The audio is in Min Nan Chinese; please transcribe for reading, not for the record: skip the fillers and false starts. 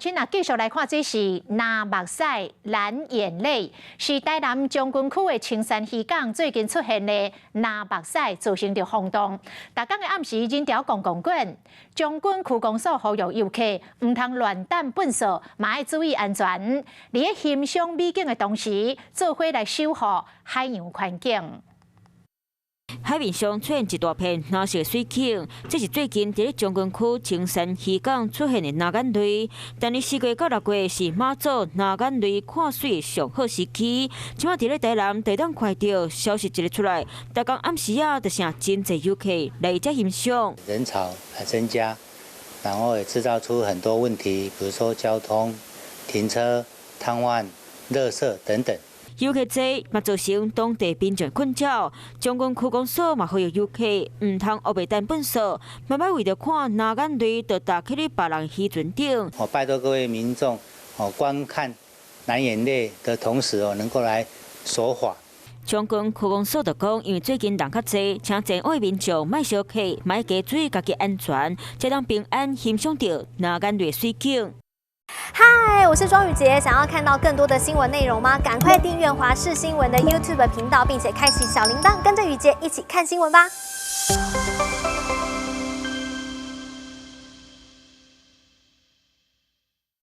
請啊，繼續來看，這是藍目屎藍眼淚，是台南將軍區的青山漁港最近出現的藍目屎，造成著轟動。逐工的暗時人潮滾滾滾，將軍區公所呼籲遊客毋通亂擲糞埽，嘛愛注意安全。佇咧欣賞美景的同時，做伙來守護海洋環境。海面上出現一大片藍色水景，這是最近佇咧將軍區青山漁港出現的藍眼淚。但是4月到6月是媽祖藍眼淚看水的上好時期。這馬佇咧台南會當看著消息一个出來，逐工暗時仔就成真濟遊客來遮欣賞。人潮增加，然後也製造出很多問題，比如說交通、停車、攤販、垃圾等等。遊客濟嘛造成當地民眾困擾，將軍區公所嘛呼籲遊客毋通烏白擲糞埽，嘛莫為著看藍眼淚就踏去咧別人漁船頂。我拜託各位民眾，哦，觀看藍眼淚的同時哦，能夠來守法。將軍區公所就講，因為最近人較濟，請前往的民眾莫相客，莫加注意家己安全，才當平安欣賞著藍眼淚水景。嗨，我是莊宇傑，想要看到更多的新聞內容嗎？趕快訂閱華視新聞的 YouTube 頻道，並且開啟小鈴鐺，跟着宇傑一起看新聞吧。